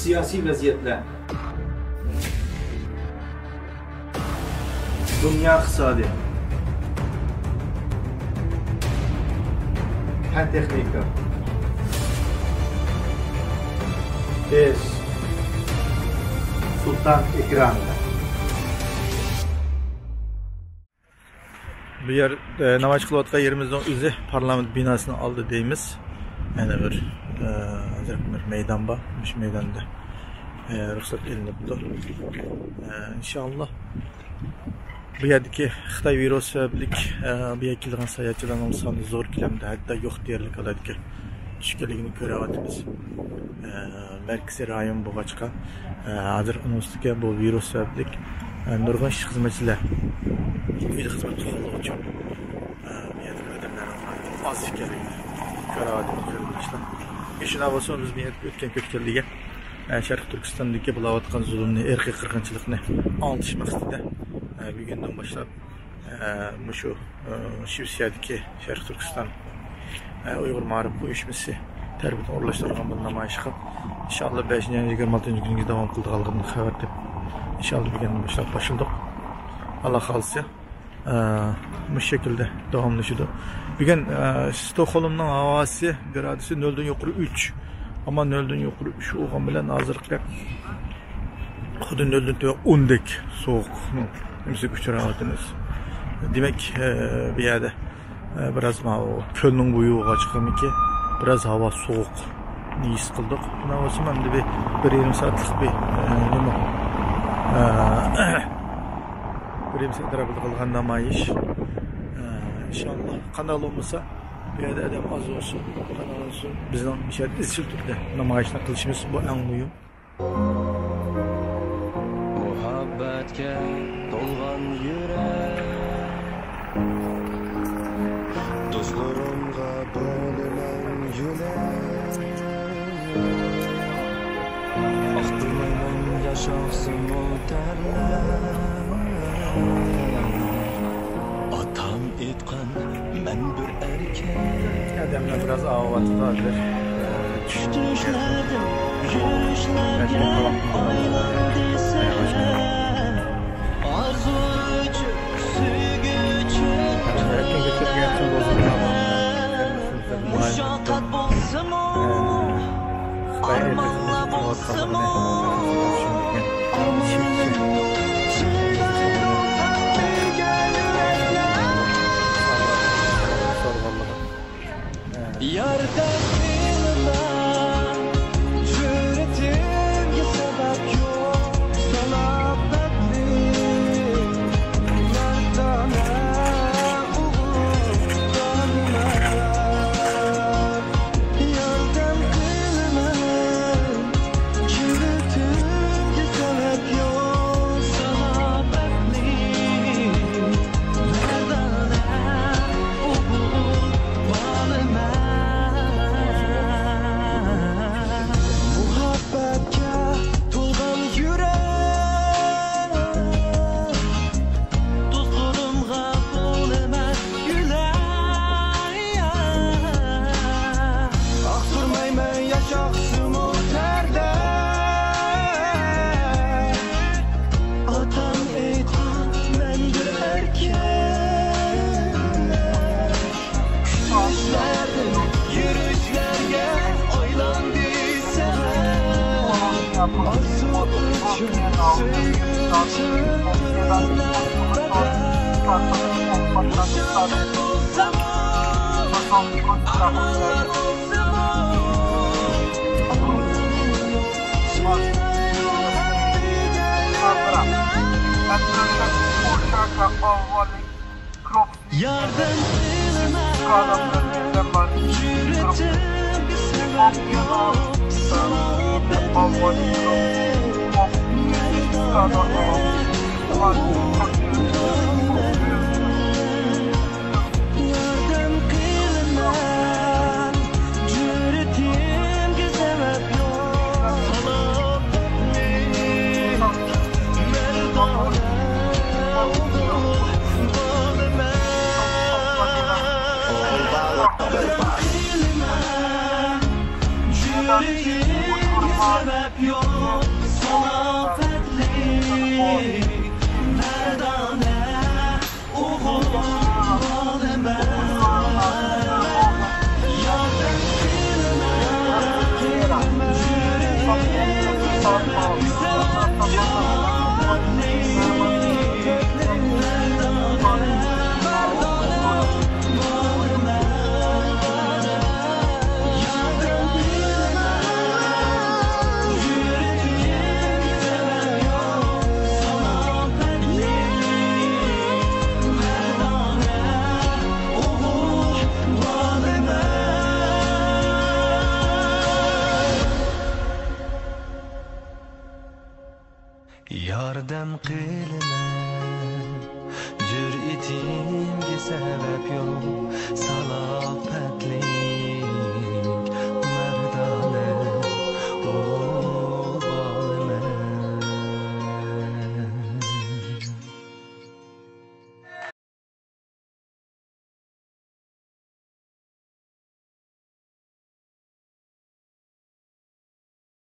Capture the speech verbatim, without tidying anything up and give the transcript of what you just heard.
سىياسىي ۋەزىيەتلەر. دۇنيا ئىقتىسادى. پەن تېخنىكا. بىز سۇلتان ئېكرانىدا. بۇ يەر، ئە، نامايىش قىلىۋاتقان يېرىمىزنىڭ ئۆزى پارلامېنت بىناسىنىڭ ئالدى دەيمىز. يەنە بىر، ئە، ئازراق بىر مەيدان بار. مۇشۇ مەيداندا، ئە، رۇخسەت ئېلىنىپتۇ. ئە، ئىنشائاللا بۇ يەردىكى خىتاي ۋىرۇسى سەۋەبلىك، ئە، بۇ يەرگە كېلىدىغان ساياھەتچىلەرنىڭ سانى زور كۆلەمدە، ھەتتا يوق دېيەرلىك ھالەتكە چۈشكەنلىكىنى كۆرۈۋاتىمىز. ئە، مەركىزىي رايون بولغاچقا، ئە، ھازىر ئۇنىڭ ئۈستىگە بۇ ۋىرۇس سەۋەبلىك، ئە، نۇرغۇن ئىشچى خىزمەتچىلەر ئۆيدە خىزمەت قىلغانلىقى ئۈچۈن، ئە، بۇ يەردىكى ئادەملەرنىڭ ئاز ئىكەنلىكىنى كۆرۈۋاتىمىز، قېرىنداشلار. شۇنداق بولسا، بىز بۇ يەردە ئۆتكەن كۆچكەنلەرگە، ئە، شەرقىي تۈركىستاندىكى بولۇۋاتقان زۇلۇمنى، ئىرقىي قىرغىنچىلىقنى ئاڭلىتىش مەقسىتىدە، ئە، بۈگۈندىن باشلاپ، ئە، مۇشۇ، ئە، شىۋېتسىيەدىكى شەرقىي تۈركىستان، ئە، ئۇيغۇر مائارىپ ئۇيۇشمىسى تەرىپىدىن ئورۇنلاشتۇرۇلغان بۇ نامايىشقا ئىنشائاللا بەشىنچى ئاينىڭ يىگىرمە ئالتىنچى كۈنىگىچە داۋام قىلىدىغانلىقىدىن خەۋەر تېپىپ، ئىنشائاللا بۈگۈندىن باشلاپ باشلىدۇق. ئاللا خالىسا، ئە، مۇشۇ شەكىلدە داۋاملىشىدۇ. بۈگۈن، ئە، ستوكھولمنىڭ ھاۋاسى گرادۇسى نۆلدىن يۇقىرى ئۈچ. ئەمما نۆلدىن يۇقىرى ئۈچ بولغان بىلەن ھازىرقى خۇددى نۆلدىن تۆۋەن ئوندەك سوغۇقنىڭ نېمىسىگە ئۇچراۋاتىمىز. دېمەك، ئە، بۇ يەردە، ئە، بىراز ماۋۇ كۆلنىڭ بويىغا چىققانمىكىن، بىراز ھاۋا سوغۇق ھېس قىلدۇق. مانا بولسىمۇ ئەمدى بىر، بىر يېرىم سائەتلىك بىر، ئە، نېمە، ئە، بىر يېرىم سائەت ئەتراپىدا قىلغان نامايىش. ئە، ئىنشائاللا، قانداق بولمىسا، بۇ يەردە ئادەم ئاز بولسۇن، قانداق بولسۇن، بىزنىڭ مۇشۇ يەردە ئىزچىل تۈردە نامايىشنى قىلىشىمىز، بۇ ئەڭ مۇھىم. مۇھەببەتكە تولغان يۈرەك، دوستلىرىمغا بولىمەن يۆلەك. ئاختۇرمايمەن ياش ئاقسىمۇ تەرلەر. ئاتام ئېيتقان مەن بىر ئەركەك. ئادەملەر بىراز ئاۋۇۋاتىدۇ ھازىر. چۈش چۈشلەردىم يۈرۈشلەرگە ئايلاندى سەھەر. ئارزۇ ئۈچۈن، سۆيگۈ ئۈچۈن مۇشەققەت بولسىمۇ، ئارمانلار بولسىمۇ، ياردەم قىلما، جۈرئىتىمگە سەۋەب يوق، سالاپەتلىك، مەردانە ئوغۇل بالىلار. ياردەم قىلىمەن، جۈرئىتىمگە سەۋەب يوق، سالاپەتلىك، مەردانە ئوغۇل بالىمەن. مۇھەببەتكە تولغان يۈرەك، دوستلىرىمغا بولىمەن يۆلەك. ئاختۇرمايمەن ياش ئاقسىمۇ تەردە. ئاتام ئېيتقان مەن بىر ئەركەك. كۈتۈشلەردىن يۈرۈشلەرگە ئايلاندى سەھەر. ئارزۇ ئۈچۈن، سۆيگۈ ئۈچۈن تۆلەپ بەدەل. مۇشۇ بولسىمۇ، ئارمانلار بولسىمۇ، ياردەم قىلىمەن، يۈرىكىمگە سەۋەب يوق، سالاپەتلىك، مەردانە ئوغۇل بالىمەن. ياردەم قىلىمەن، جۈرئىتىمگە سەۋەب يوق. سالاپەتلىك، مەردانە ئوغۇل بالىمەن. ياردەم قىلىمەن، جۈرئىتىمگە سەۋەب يوق، سالاپەتلىك، مەردانە ئوغۇل بالىمەن. ياردەم قىلىمەن، يۈرىكىم سەۋەب يوق، سالاپەتلىك، مەردانە ئوغۇل بالىمەن. ياردەم قىلىمەن، جۈرئىتىمگە سەۋەب يوق، سالاپەتلىك،